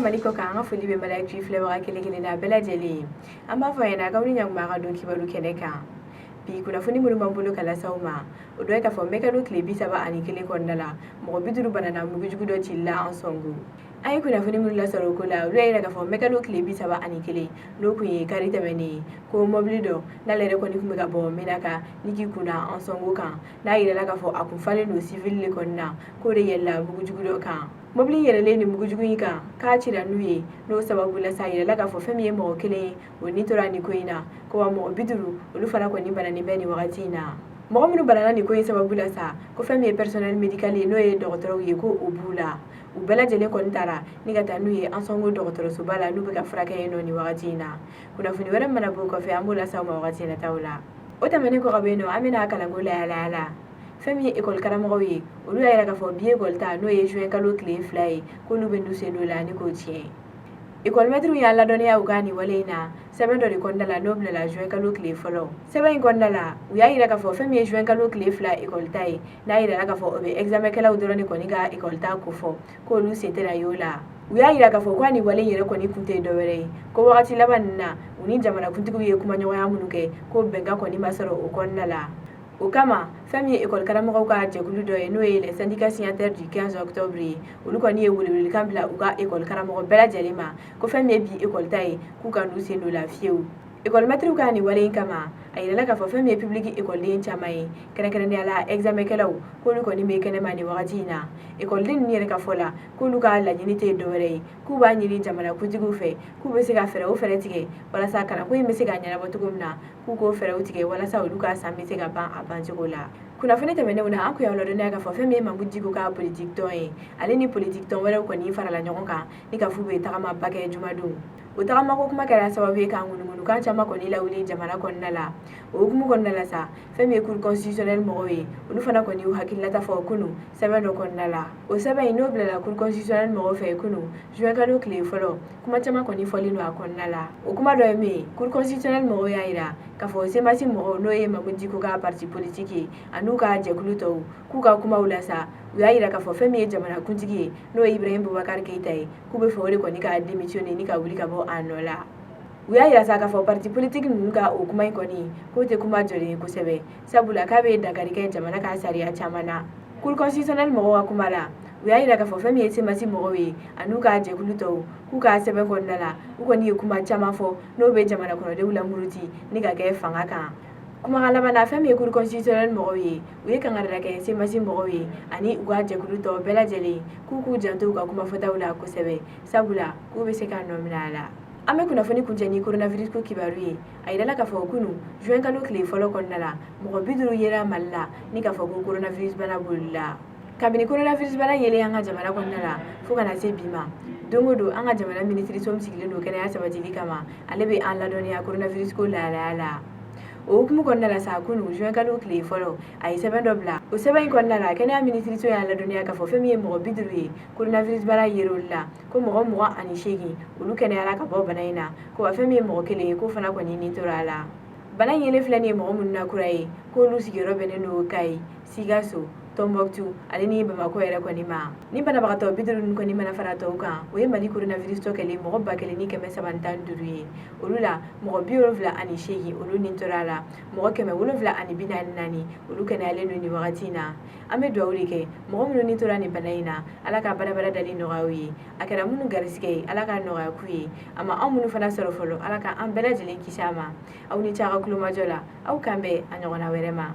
Mali kɔ kan, an ka foli bɛ Mali Actu filɛbaga kelen kelenna bɛɛ lajɛlen ye. An b'a fɔ a ɲɛna k'aw ni ɲankuma ka don kibaru kɛnɛ kan. Bi kunnafoni minnu b'an bolo ka lase aw ma, o dɔ ye k'a fɔ mɛkalo tile 31 kɔnɔna la, mɔgɔ 50 banana mugujugu dɔ cili la Ansongo. An ye kunnafoni minnu lasɔrɔ o ko la, olu y'a yira k'a fɔ mɛkalo tile 31, n'o kun ye kari tɛmɛnen ye, ko mɔbili dɔ n'ale yɛrɛ kɔni tun bɛ ka bɔ Menaka ni k'i kunna Ansongo kan, n'a yirala k'a fɔ a kun falen don civil de kɔni na, k'o de yɛlɛla mugujugu dɔ kan. Mɔbili yɛlɛlen ni mugujugu in kan, k'a cira n'u ye, n'o sababu la sa, a yirala k'a fɔ fɛn min ye mɔgɔ kelen ye, o ni tora nin ko in na, ko wa mɔgɔ 50 olu fana kɔni bananen bɛ nin wagati in na. Mɔgɔ minnu banana nin ko in sababu la sa, ko fɛn min ye personnel médical ye, n'o ye dɔgɔtɔrɔw ye, ko o b'u la. U bɛɛ lajɛlen kɔni taara ni ka taa n'u ye Ansongo dɔgɔtɔrɔsoba la, n'u bɛ ka furakɛ yen nɔ nin wagati in na. Kunnafoni wɛrɛ mana bɔ o kɔfɛ, an b'o lase aw ma wagati nataw la. O tɛmɛnen kɔ ka bɔ yen nɔ, an bɛna kalanko lahalaya la. Fɛn min ye ekɔli karamɔgɔw ye, olu y'a yira k'a fɔ bi ekɔli ta, n'o ye juin kalo tile 2 ye, k'olu bɛ n'u sen don la ni k'o tiɲɛ. Ekɔli mɛtiriw y'a ladɔnniya u ka nin wale in na sɛbɛn dɔ de kɔnɔna la, n'o bilala juin kalo tile 1. Sɛbɛn in kɔnɔna la, u y'a yira k'a fɔ fɛn min ye juin kalo tile 2 ekɔli ta ye, n'a yirala k'a fɔ o bɛ examen kɛlaw dɔrɔn de kɔni ka ekɔli ta kofɔ, k'olu sen tɛna y'o la. U y'a yira k'a fɔ ko nin wale in yɛrɛ kɔni kun tɛ dɔwɛrɛ ye, ko wagati laban nin na, u ni jamanakuntigiw ye kumaɲɔgɔnya minnu kɛ, ko bɛnkan kɔni ma sɔrɔ o kɔnɔna la. O kama, fɛn min ye ekɔli karamɔgɔw ka jɛkulu dɔ ye, n'o ye les syndicats signataires du 15 octobre ye, olu kɔni ye welewelekan bila u ka ekɔli karamɔgɔ bɛɛ lajɛlen ma, ko fɛn min ye bi ekɔli ta ye, k'u ka n'u sen don la fiyewu. Ekɔli mɛtiriw ka nin wale in kama, a yirala k'a fɔ fɛn min ye public ekɔliden caman ye, kɛrɛnkɛrɛnnenya la examen kɛlaw, k'olu kɔni bɛ kɛnɛma nin wagati in na. Ekɔliden ninnu yɛrɛ ka fɔ la, k'olu ka laɲini tɛ dɔwɛrɛ ye, k'u b'a ɲini jamanakuntigiw fɛ k'u bɛ se ka fɛɛrɛ o fɛɛrɛ tigɛ walasa kalanko in bɛ se ka ɲɛnabɔ cogo min na, k'u k'o fɛɛrɛw tigɛ walasa olu ka san bɛ se ka ban a bancogo la. Kunnafoni tɛmɛnenw na, an kun y'aw ladɔnniya k'a fɔ fɛn min ye Mamudu Diko ka politique tɔn ye, ale ni politique tɔn wɛrɛw kɔni farala ɲɔgɔn kan ni ka f'u bɛ tagamaba kɛ jumadon. O tagamako kuma kɛra sababu ye ka ŋunuŋunukan caman kɔni lawuli jamana kɔnɔna la. O hukumu kɔnɔna la sa, fɛn min ye cour constitutionnelle mɔgɔw ye, olu fana kɔni y'u hakilinata fɔ kunu sɛbɛn dɔ kɔnɔna la. O sɛbɛn in, n'o bilala cour constitutionnelle mɔgɔw fɛ kunu juin kalo tile 1, kuma caman kɔni fɔlen don a kɔnɔna la. O kuma dɔ ye min ye, cour constitutionnelle mɔgɔw y'a yira k'a fɔ CMAS mɔgɔw, n'o ye Mamudu Diko ka parti politique ye, an'u ka jɛkulu tɔw, k'u ka kumaw la sa, u y'a yira k'a fɔ fɛn min ye jamanakuntigi ye, n'o ye Ibrahim Boubacar Keïta ye, k'u bɛ fɛ o de kɔni ka démissionner ni ka wuli ka bɔ a nɔ la. U y'a yira sa k'a fɔ parti politique ninnu ka o kuma in kɔni, k'o tɛ kuma jɔlen ye kosɛbɛ, sabula k'a bɛ dankari kɛ jamana ka sariya caman na. Cour constitutionnelle mɔgɔw ka kuma la, u y'a yira k'a fɔ fɛn min ye CMAS mɔgɔw ye an'u ka jɛkulu tɔw, k'u ka sɛbɛn kɔnɔna la, u kɔni ye kuma caman fɔ n'o bɛ jamana kɔnɔdenw lamuruti ni ka kɛ fanga kan. Kumakan laban na, fɛn min ye cour constitutionnelle mɔgɔw ye, u ye kangarida kɛ CMAS mɔgɔw ye ani u ka jɛkulu tɔw bɛɛ lajɛlen, k'u k'u janto u ka kuma fɔtaw la kosɛbɛ, sabula k'u bɛ se ka nɔ minɛ a la. An bɛ kunnafoni kuncɛ ni coronavirus ko kibaru ye. A yirala k'a fɔ kunu juin kalo tile 1 kɔnɔna la, mɔgɔ 50 yera Mali la ni k'a fɔ ko coronavirus bana b'olu la. Kabini coronavirus bana yelen an ka jamana kɔnɔna la fo ka na se bi ma, don o don, an ka jamana minisiriso min sigilen don kɛnɛya sabatili kama, ale bɛ an ladɔnniya coronavirus ko lahalaya la. O hukumu kɔnɔna la sa, kunu juin kalo tile 1, a ye sɛbɛn dɔ bila. O sɛbɛn in kɔnɔna la, kɛnɛya minisiriso y'a ladɔnniya k'a fɔ fɛn min ye mɔgɔ 50 ye, coronavirus bana yer'olu la, ko mɔgɔ 28 olu kɛnɛyara ka bɔ bana in na, ko wa fɛn min ye mɔgɔ kelen ye, k'o fana kɔni ni tora a la. Bana in yelen filɛ nin ye mɔgɔ minnu na kura ye, k'olu sigiyɔrɔ bɛnnen don Kayi, Sikaso, Tɔnbɔkutu ale ni Bamakɔ yɛrɛ kɔni ma. Ni banabagatɔ 50 ninnu kɔni mana fara tɔw kan, o ye Mali coronavirus tɔ kɛlen mɔgɔ 1315 ye. Olu la, mɔgɔ 78 olu ni tora a la, mɔgɔ 744 olu kɛnɛyalen don nin wagati in na. An bɛ dugawu de kɛ mɔgɔ minnu ni tora nin bana in na, Ala ka badabada dali nɔgɔya u ye. A kɛra minnu garisigɛ ye, Ala ka nɔgɔya k'u ye. A ma anw minnu fana sɔrɔ fɔlɔ, Ala ka an bɛɛ lajɛlen kisi a ma. Aw ni ce a ka kulomajɔ la. Aw kan bɛn a ɲɔgɔnna wɛrɛ ma.